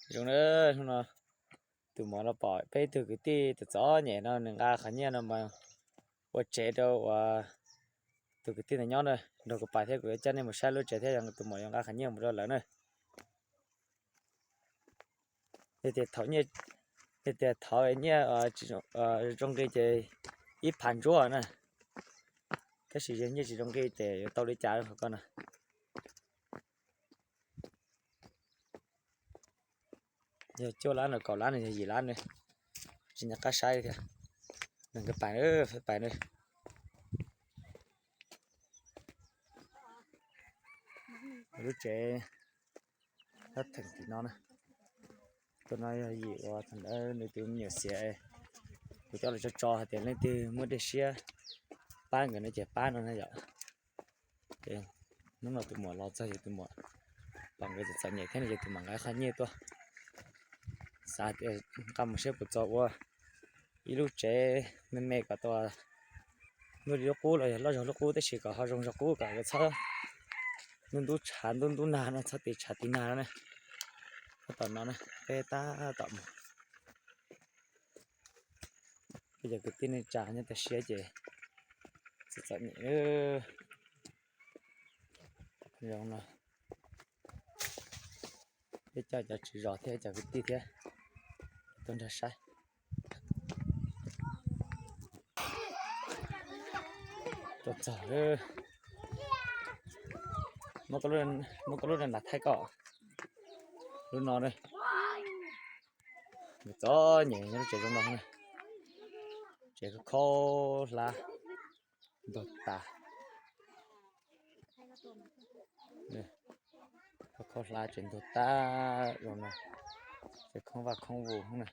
Zoo na, hnub no tus muam los pom peb ib tug kwv tij txom txom nyem no nws nqa qhov nyiaj no mas ua tsev rau uas tus kwv tij ntawd nyob na, nrog kuv pais thiab kuv yuav coj nej mus saib lub tsev thiab tus muam yuav nqa qhov nyiaj mus rau lawv na. Yog tias thov nyiaj, yog tias thov nyiaj zoo nqi ces ib phav ntsuab na, tab sis yog nyiaj tsis zoo nqi ces yuav tau li cas qhov ko na. Yog cuaj lab no, kaum lab no, yog yim lab no, tsis nco qab saib li thiab. Nws nkawd pais na, pais na. Lub tsev thab theem tim no na. Tus no yog yim uas thaum ntawd nws tus me nyuam xiav, kuv coj los tso tso hais tias leej twg muaj dej siab pab nkawd no ces pab no na yom. Hnub no tus muam los txog ces tus muam pom nkawd txom txom nyem thiab no ces tus muam nqa qhov nyiaj tuaj, xav tias nqa mus saib puas txaus ua ib lub tsev me me kom tau, muaj li lub qub los yog loj zog lub qub tab sis kom ho zoo zog qub kom nkawd txhob ntub ntub tshav ntub ntub nag no, txhob tiv tshav tiv nag no na. Tab tom no na, peb tab tom mus. Peb cov kwv tij neej tsa nyob toj siab ces txom txom nyem zoo no. Peb coj cov tswv zos thiab cov kwv tij thiab tuaj nrog saib. Tuaj txog, muab koj lub nas thaij koj, lub no na. Nws txom nyem nyob lub tsev zoo no na. Tsev khaub hlab ntug tas, khaub hlab tsev ntug tas zoo no, tsev khoob vaj khoob vus na.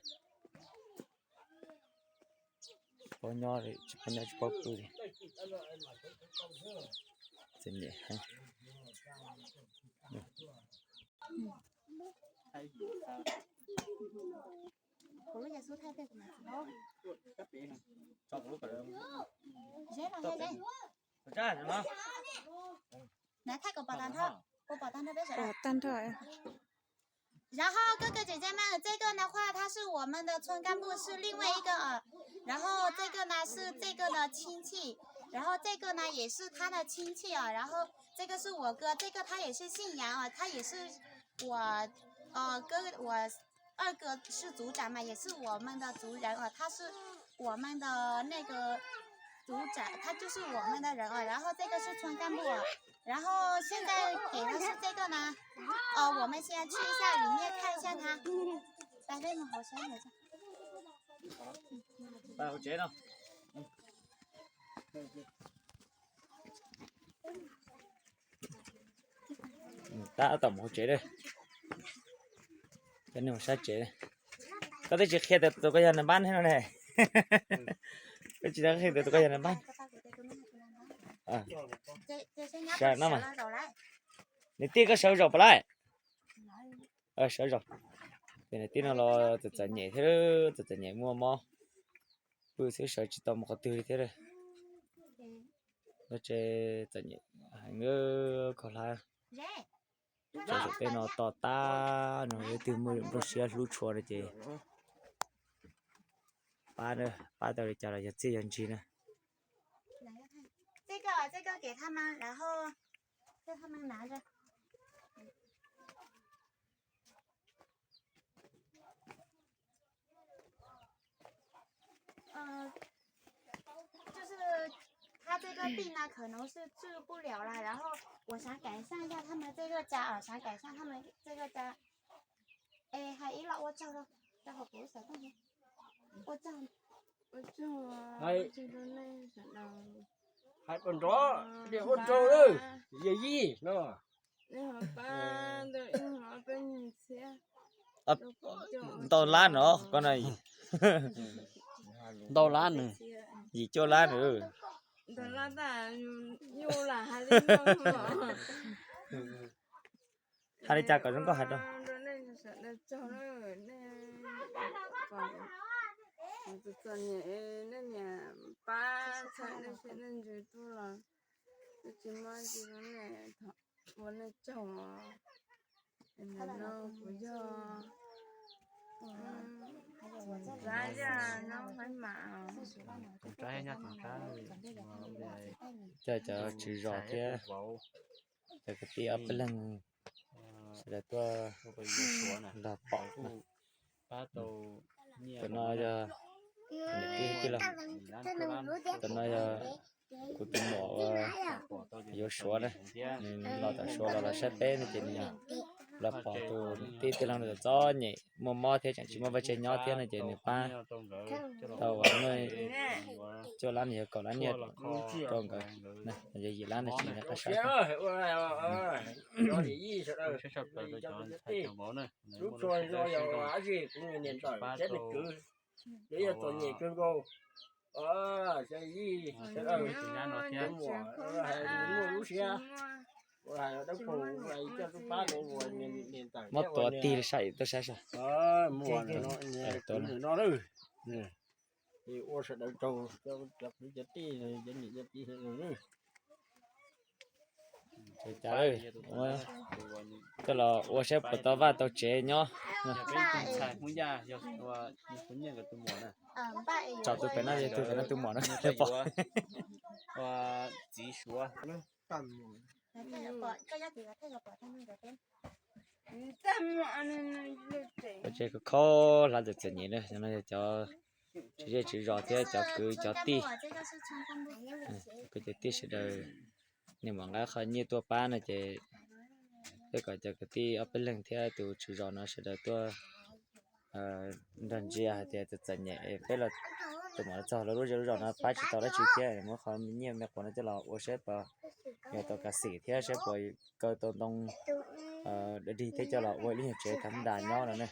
Tsis paub nyob li, tsis paub nyob tsis paub pw li. Txom nyem heev. Tag nrho. 然后哥哥姐姐们，这个的话，他是我们的村干部，是另外一个啊。然后这个呢是这个的亲戚，然后这个呢也是他的亲戚啊。然后这个是我哥，这个他也是姓杨啊，他也是我，呃，哥，我二哥是组长嘛，也是我们的族人啊，他是我们的那个组长，他就是我们的人啊。然后这个是村干部啊。 然后现在给的是这个呢，呃，我们先去一下里面看一下它。来，为什么好像有这样？ Tab tom mus hauv tsev lawm. Coj nej mus saib tsev. Koj twb tsis qhia tias tus koj yog nais npab thiab no ne. Koj tsis tau qhia tias tus koj yog nais npab. Sawv no mas. Niam tij koj sawv zaum puas laij? Sawv zaum. Ces niam tij no los txom txom nyem thiab, txom txom nyem muaj mob pw xwb, sawv tsis tau mus qhov twg li thiab. Lub tsev txom nyem heev, khaub hlab. Tsev saum peb no to tag no, leej twg muaj nplooj siab hlub tshua no ces pab, pab tau li cas los yog txiaj yog ntsig na. 这个，这个给他们，然后让他们拿着。 呃，就是他这个病呢，可能是治不了了，然后我想改善一下他们这个家啊，想改善他们这个家。哎，还一老我叫了，待会儿不是小动物，我叫。 Hais ua nrov, ua nrov, yawm yij no. Ntau lab no, ntau lab nws, yim cuaj lab nws. Hais li cas kom zoo nkauj hais rau. Pab txhawm nej siab nej ntsws tuaj los twb tsis muaj tsis zoo nej, thov ua nej tsaug. Ntawm no kuv yog Cov tswv zos thiab cov kwv tij ob peb leeg sawv daws tuaj nrog pom. Tus no yog niam tij tij laug, tus no yog kuv tus muam uas yuav Suav na, nws los tom Suav los los saib peb no ces nws los pom tus niam tij tij laug no txom nyem muaj mob thiab tseem tsis muaj vaj tse nyob thiab no ces nws pab tau uas cuaj lab, nws yuav kaum lab nyiaj rau nkawd, yog yim lab no tsis nyob qab sab. Muab tuav tig li saib tuaj saib saib. Ua sawv daws tsaug, cov kwv cov tij, cov niam cov txiv. Cas coj los ua saib puas tau vaj tau tsev nyob. Tsom tus pem no, yog tus pem no tus muam no pom. Txiv Suav. Ua tsev khov kho hlav txom txom nyem na, no yog cov tswv zej tswv zos thiab cov kwv cov tij, kwv cov tij sawv daws, nej muaj nqa qhov nyiaj tuaj pab no ces peb kom cov kwv tij ob peb leeg thiab tus tswv zos no sawv daws tuaj nrog ntsia hais tias txom txom nyem peb los, tus muam txog lub zej lub zos no pab tsis tau dab tsi thiab, muab qhov nyiaj me quav no coj los ua saib puas yog tau kav xim thiab saib puas kaw tau ntoo dig thiab coj los ua ib lub nyuag tsev thaj nra nyob no ne.